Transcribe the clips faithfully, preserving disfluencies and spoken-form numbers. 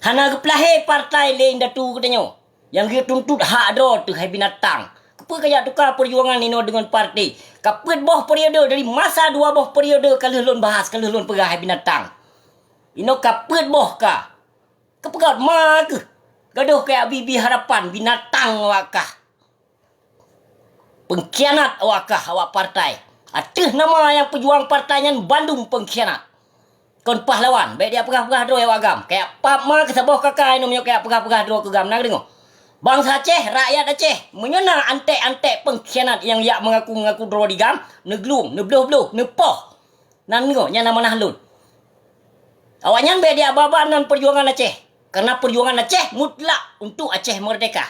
Hana geupeulahé partai lé indatu geutanyoe nyang geutuntut hak droe teuh hai binatang. Keupeue kajak tuka peujuangan inoe deungon partai? Kapeuet boh periode dari masa dua boh periode ka lheueh lôn bahas, ka lheueh lôn peugah hai binatang. Inoe kapeuet boh ka. Keupeugah ma keuh. Gadoh kajak bi-bi harapan binatang awak kah. Peungkhianat awak kah awak partai. Ateueh nama nyang peujuang partai nyan bandum peungkhianat. Kon pahlawan, bèk dipeugah-peugah droe awak agam. Kajak pap ma keuh saboh kaka inoe meunyoe kajak peugah-peugah droe keu gam na geudeungoe. Bansa Aceh, rakyat Aceh, meunyoe na antek-antek peungkhianat nyang jak meungaku-ngaku droe di gam, neuglueng, neubloh-bloh, neupoh. Nan nyoe nyang na manah lôn. Awaknyan bèk diaba-ba nan peujuangan Aceh, karena peujuangan Aceh mutlak untuk Aceh merdeka.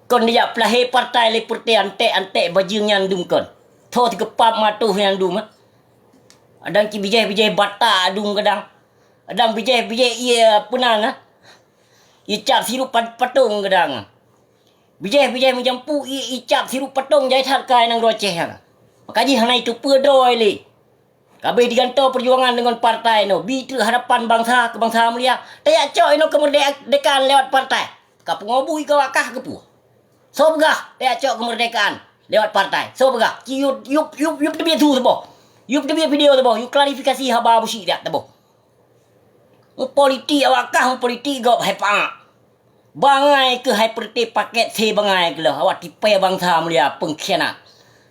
Kon dijak peulahé partai lé peureute antek-antek bajeueng nyan dum kon. Tho teukeupap matoh nyan dum, eh. Kadang cit bijéh-bijéh batak dum kadang. Kadang bijéh-bijéh ié peunan, eh. Icap sirup pat-, patong kadang. Bijéh-bijéh meujampu i-, icap sirup patong jai that kai nanggroe Aceh nyan. Maka jih hana iteupeue droe lé. Ka abéh digantoe peujuangan deungon partai nyoe, bi treuk harapan bansa keu bansa mulia. Tajak cok inoe keumeurdekaan lewat partai. Ka pungo bui keu awak kah keupeue? Soe peugah tajak cok keumeurdekaan lewat partai? Soe peugah? Ci yub, yub, yub, yub teubiet su saboh. Yub teubiet video saboh. Yub klarifikasi haba busyik jak saboh. Meupolitik awak kah, meupolitik gob hai paak. Bangai keuh hai peureute paket se bangai keuh lheueh awak tipée bansa mulia peungkhianat.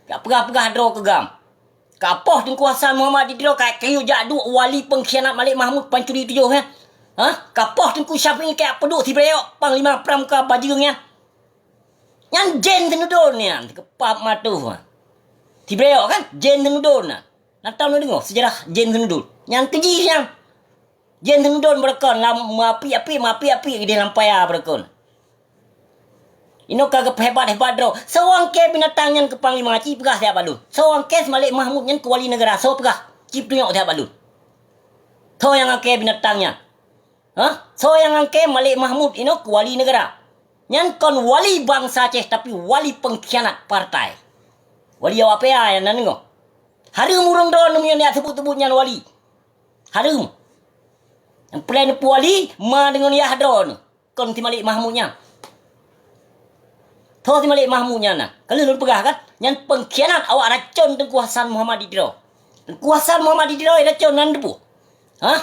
Jak peugah-peugah droe keu gam. Ka poh Teungku Hasan Muhammad di Tiro ka kayue jak duek wali peungkhianat Malik Mahmud pancuri tujoh nyan. Ha? Ka poh Teungku Syafi'i ka peuduek sibreyok panglima pramuka bajeueng nyan. Nyan Jen Seunudon nyan, teukeupap matoh. Sibreyok kan? Jen Seunudon nyan. Na tom neudeungoe seujarah Jen Seunudon? Nyan keu jih nyan. Jen Seunudon beureukan lam meuapi-api, meuapi-api geudeh lam paya beureukan. Inoe ka geupeuhebat-hebat droe. Soe nyang angke binatang nyan keu panglima, ci peugah siat bak lôn. Soe nyang angke si Malik Mahmud nyan keu wali neugara, soe peugah? Ci peutunyok siat bak lôn. Soe nyang angke binatang nyan? Hah? Soe nyang angke Malik Mahmud inoe keu wali neugara? Nyan kon wali bansa Aceh, tapi wali peungkhianat partai. Wali awak P A nyan na deungoe. Hareuem ureueng droeneuh meunyoe neujak seubut-seubut nyan wali. Hareuem. Nyang peureulée neupeuwali ma deungon yah droeneuh. Kon si Malik Mahmud nyan. Soe si Malik Mahmud nyan na? Ka lheueh lôn peugah kan? Nyan peungkhianat awak racon Teungku Hasan Muhammad di Tiro. Teungku Hasan Muhammad di Tiro racon nan teupeue? Hah?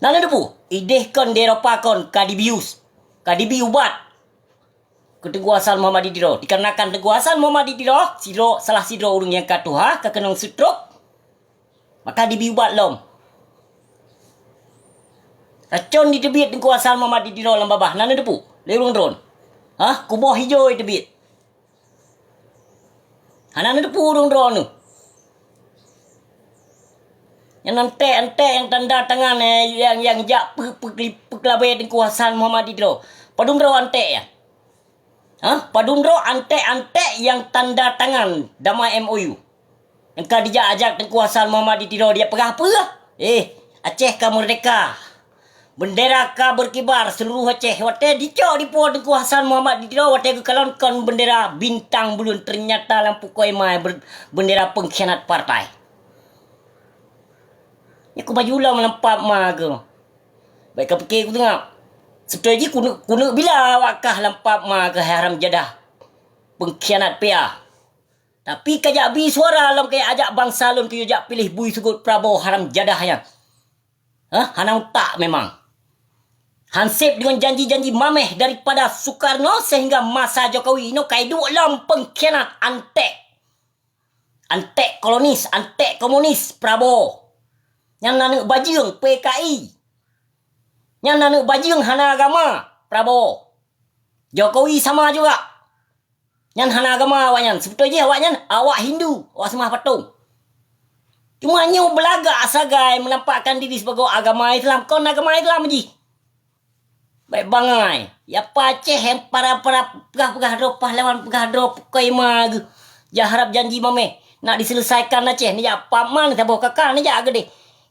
Nan teupeue? Ideh kon di Eropa kon ka dibius. Ka dibi ubat. Keu Teungku Hasan Muhammad di Tiro. Dikarenakan Teungku Hasan Muhammad di Tiro, sidroe, salah sidroe ureueng nyang ka tuha, ka keunong stroke, maka dibi ubat lom. Racon diteubiet Teungku Hasan Muhammad di Tiro lam babah, na neuteupeue lé ureueng droeneuh? Hah? Kuboh ijo iteubiet. Hana neuteupeue ureueng droeneuh. Nyan antek-antek nyang tanda tangan, eh, nyang, nyang jak peu-, peu-, peukeulabée Teungku Hasan Muhammad di Tiro. Padum droe antek nyan? Hah? Padum droe antek-antek nyang tanda tangan damai M O U? Nyang ka dijak ajak Teungku Hasan Muhammad di Tiro, dijak peugah peue? Eh, Aceh ka merdeka. Bendera ka berkibar seluruh Aceh. Watée dicok dipo Teungku Hasan Muhammad di Tiro, watée geukalon kon bendera bintang buleuen, ternyata lam pukoe ma ber-, bendera peungkhianat partai. Nyan kubaju lom lam pap ma keuh. Bék kapike kuteungap. Seubeutôi jih kuneuk, kuneuk bila awak kah lam pap ma keuh hai haram jadah. Peungkhianat P A. Tapi kajak bi suara lom kajak ajak bansa lôn kayue jak piléh bui seugot Prabowo haram jadah nyan. Hah? Hana utak memang. Hansép deungon janji-janji mameh daripada Soekarno sehingga masa Jokowi inoe kai duek lom peungkhianat antek. Antek kolonis, antek komunis Prabowo. Nyan aneuk bajeueng P K I. Nyan aneuk bajeueng hana agama Prabowo. Jokowi sama juga. Nyan hana agama awaknyan. Seubeutôi jih awaknyan awak Hindu, awak seumah patong. Cuma nyoe beulagak sagai menampakkan diri sibagoe agama Islam. Kon agama Islam jih. Bék bangai. Ya pa Aceh nyang para-para peugah-peugah droe pahlawan, peugah droe pukoe ma geuh. Jaharap janji mameh nak diseulesaikan Aceh. Neujak paman saboh kaka neujak geudeh.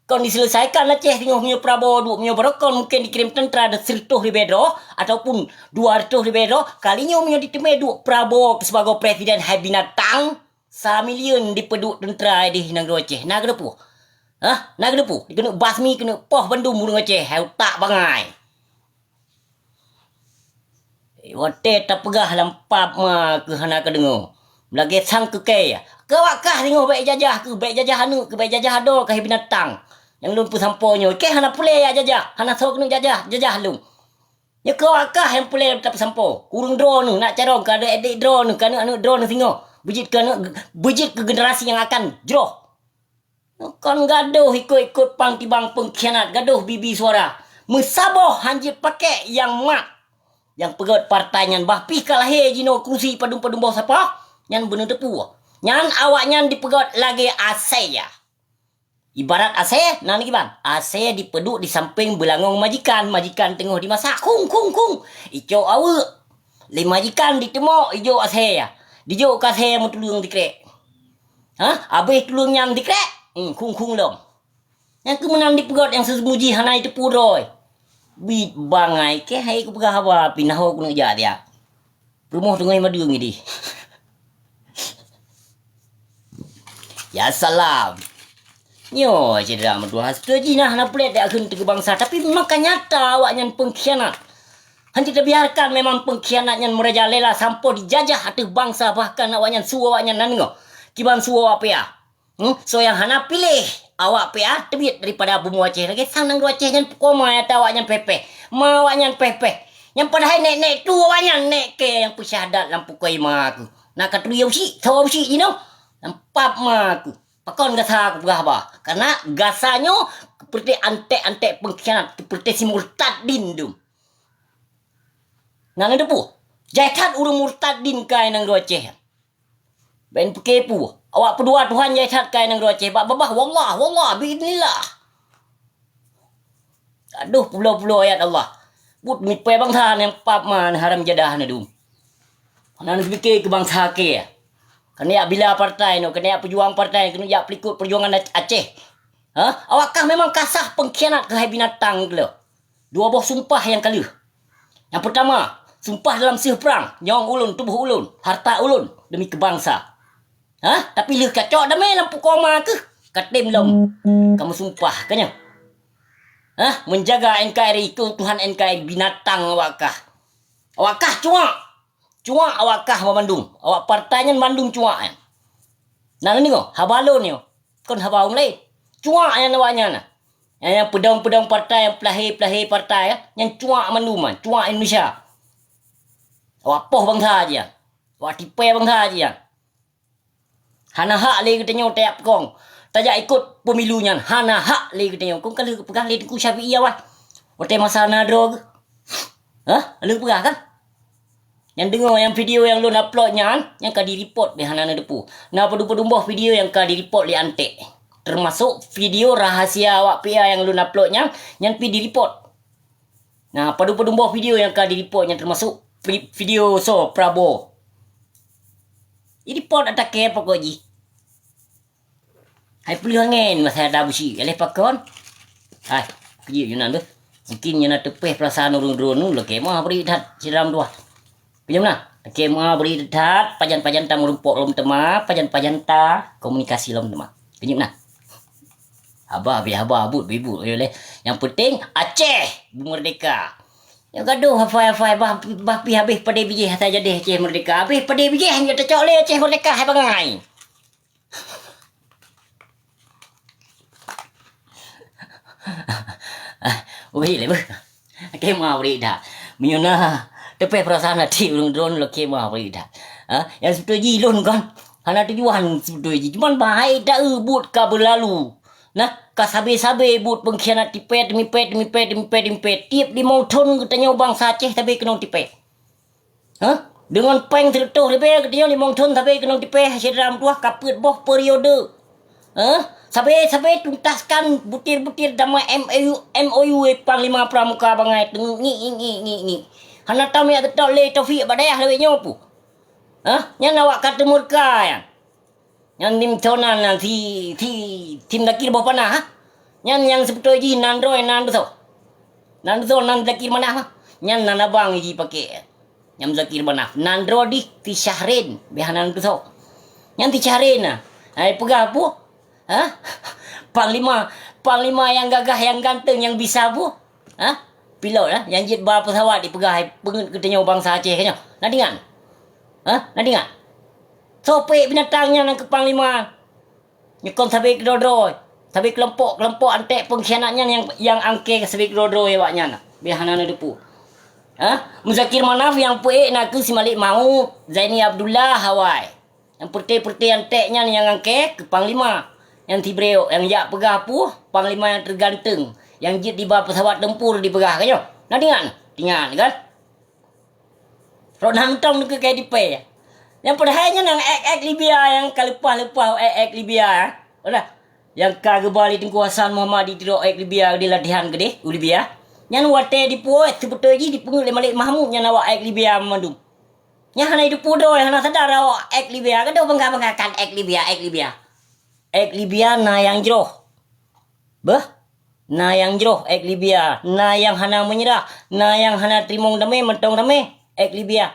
Kon diseulesaikan Aceh singoh meunyoe Prabowo duek, meunyoe barokon mungken dikirém teuntra sireutôh ribée droe ataupun dua reutôh ribée droe, kali nyoe meunyoe diteumé duek Prabowo sibagoe presiden hai binatang, samilion dipeuduek teuntra ideh nanggroe Aceh. Na geuteupeue? Hah? Na keuneuk peue? Keuneuk basmi, keuneuk poh bandum ureuëng Aceh, hai utak bangai. Watée tapeugah lam pap ma keuh hana kadeungoe. Lagée sang keu kée. Keu awak kah singoh bék jajah keuh, bék jajah aneuëk keuh, bék jajah adoe kah binatang. Nyang lôn peusampoe nyoe, kée hana peureulée jak jajah, hana soe keuneuk jajah, jajah lôn. Nyoe keu awak kah nyang peureulée tapeusampoe. Ureuëng droeneueh, nak carông keu adék-adék droeneueh, keu aneuëk-aneuëk droeneueh singoh. Beujeuet keu aneuëk, beujeuet keu generasi nyang akan jroh. Kon gadôh ikot-ikot pang tibang peungkhianat, gadôh bibi suara. Meusaboh hanjeuet pakèk nyang mat. Nyang peugét partai nyan bah pih ka lahé jinoe keurusi padum-padum boh sapoh, nyan beuneuteupeu. Nyan awaknyan dipeugét lagée asèe. Ibarat asèe, na kiban? Asèe dipeuduek di sampéng beulangong majikan, majikan teungoh dimasak, khung, khung, khung. Icok aweuek. Lé majikan diteumok ijok asèe. Dijok keu asèe meutuleueng dikrek. Hah? Abéh tuleueng nyan dikrek, hmm, khung-khung lom. Nyang keu meunan dipeugét nyang seumu jih hana jiteupeu droe. Bit bangai keh hai kupeugah haba pih na ho keuneuk jak siat. Peurumoh teungoh madeueng ideh. Ya salam. Nyoe syedara meutuha, seutôt jih na hana puléh dak kheun teukeubangsa, tapi memang ka nyata awaknyan peungkhianat. Hana tabiarkan memang peungkhianat nyan meurajalela sampoe dijajah ateueh bangsa, bahkan awaknyan su awaknyan nan nyoe. Kiban su awak P A. Hmm, soe nyang hana piléh awak P A teubiet daripada bumoe Aceh lagée sang nanggroe Aceh nyan peukoh ma ata awaknyan péh-péh. Ma awaknyan péh-péh. Nyang padahai nek-nek tu awaknyan nek kée nyang peusyahadat lam pukoi ma keuh. Na ka turi usi, sawa usi jinoe. Lam pap ma keuh. Pakon gasa kupeugah haba? Karena gasa nyoe keupeureuté antek-antek peungkhianat, keupeureuté si murtadin dum. Na neudeupue? Jai that ureuëng murtadin kai nanggroe Aceh. Bék peukepu. Awak peudua Tuhan jai that kai nanggroe Aceh. Bak babah, wallah, wallah, biidznillah. Aduh, pulo-pulo ayat Allah. Buet mipai bangsa nyang pap ma haram jadah na dum. Hana neupike keu bangsa kée. Keuneuk jak bila partai nyoe, keuneuk jak peujuang partai, keuneuk jak peulikot peujuangan Aceh. Ha? Awak kah memang ka sah peungkhianat keuhai binatang keu lôn. Dua boh sumpah nyang ka lheueh. Nyang peutama, sumpah dalam seuh prang, nyawöng ulôn, tuboh ulôn, harta ulôn demi keu bangsa. Hah? Tapi lheueh kacok damé lam pukoma keuh, katem lom. Kamu sumpah ka nyoe. Hah? Menjaga N K R I, keutuhan N K R I, binatang awak kah. Awak kah cuak. Cuak awak kah banmandum. Awak partai nyan mandum cuak nyan. Na neudeungoe haba lôn nyoe, kon haba ureuëng laén. Cuak nyan awak nyan na. Nyang, nyang peudong-peudong partai, nyang peulahé-peulahé partai, nyan cuak mandum nyan, cuak Indonesia. Awak poh bangsa jih nyan. Awak tipée bangsa jih nyan. Hana hak lé geutanyoe tajak peukong, tajak ikot pemilu nyan, hana hak lé geutanyoe. Kon ka lheueh geupeugah lé Teungku Syafi'i awai. Watée masa na droe geuh. Hah? Lheueh geupeugah kan? Nyang deungoe nyang video nyang lôn upload nyan, nyang ka di-report beh hana neudeupue. Na padum-padum boh video nyang ka di-report lé Antek. Teumasok video rahasia awak P A nyang lôn upload nyan, nyan pih di-report. Nah, padum-padum boh video nyang ka di-report nyan teumasok vi-, video soe Prabowo. Di-report ata kée pokok jih. Hai peuleueh angén masa ada busi, aléh pakon? Hai, keujeuet nyoe nan beuh. Mungkin nyoe na teupeh peurasaan ureuëng droeneuh, lakée meuah bri that sidroe dua. Keujeuet na, lakée meuah bri that, pajan-pajan ta meurumpok lom teuma, pajan-pajan ta komunikasi lom teuma. Keujeuet na. Haba beh haba, buet beh buet, ayo leh. Nyang penting Aceh beumerdeka. Nyang gadoh hafai-hafai bah, bah pih habéh padé bijéh asai jadéh Aceh merdeka. Habéh padé bijéh nyang tacok lé Aceh merdeka hai bangai. Weh lé beuh. Lakée meuah bri that. Meunyoe na teupeh peurasaan até ureuëng droeneuh lakée meuah bri that. Ha? Nyang seubeutoi jih lôn kon hana tujuan seubeutoi jih. Cuman bahai taeu buet ka beulalu. Nah, ka sabe-sabe buet peungkhianat tipet, mipet, mipet, mipet, mipet. Tiep limong thon geutanyoe bansa Aceh sabe keunong tipet. Hah? Deungon péng sireutôh ribée geutanyoe limong thon sabe keunong tipeh syedara meutuwah ka peuet boh periode. Hah? Sabe-sabe tuntaskan butir-butir damai M O U, M O U, eh, Panglima Pramuka bangai teungeut ngi, ngi, ngi, ngi, ngi. Hana tameujak teutot lé Taufik bak dayah lawét nyoe pu. Hah? Nyan awak ka teumurka nyan. Nyan tim Tonan, nyan si, si, tim Zakir boh panah, ha? Nyan nyang seubeutôi jih nan droe nan beusoe. Nan beusoe nan Zakir Manaf, ha? Nyan nan abang jih pakai. Nyan Zakir Manaf. Nan droe dih si Syahrin, beh nan beusoe. Nyan si Syahrin na. Hai peugah pu? Ha? Panglima, panglima nyang gagah, nyang ganteng, nyang bisa bu? Ha? Pilot, ha? Nyang jeuet ba pesawat dipeugah hai peungeuet geutanyoe bansa Aceh nyoe. Na deungon? Ha? Na deungon? Soe peuék binatang nyan keu panglima? Nyoe kon sabe keudroe-droe. Sabe keulompok-keulompok antek peungkhianat nyan nyang, nyang angke sabe keudroe-droe awaknyan. Biar hana neuteupeue. Ha? Muzakir Manaf nyang peuék nakeuh si Malik Mahmud, Zaini Abdullah awai. Nyang peureute-peureute antek nyan nyang angke keu panglima. Nyang sibreuk nyang jak peugah peue, panglima nyang terganteng, nyang jeuet diba pesawat tempur dipeugah ka nyoe. Na deungon? Deungon kan? Rot na mantong neukeu kai dipée. Nyang padahai nyan nyang ék-ék Libya nyang ka leupah-leupah ék-ék Libya, eh. Udah. Nyang ka geuba lé Teungku Hasan Muhammad di Tiro ék Libya di latihan keudeh u Libya. Nyan watée dipuwoe, seubeutôi jih dipeungeuet lé Malik Mahmud nyan awak ék Libya mandum. Nyan hana jiteupeue droe, hana sadar awak ék Libya, gadoh bangga-banggakan ék Libya, ék Libya. Ék Libya na nyang jroh. Beuh, na nyang jroh ék Libya, na nyang hana meunyeurah, na nyang hana teurimong damé mantong damé ék Libya.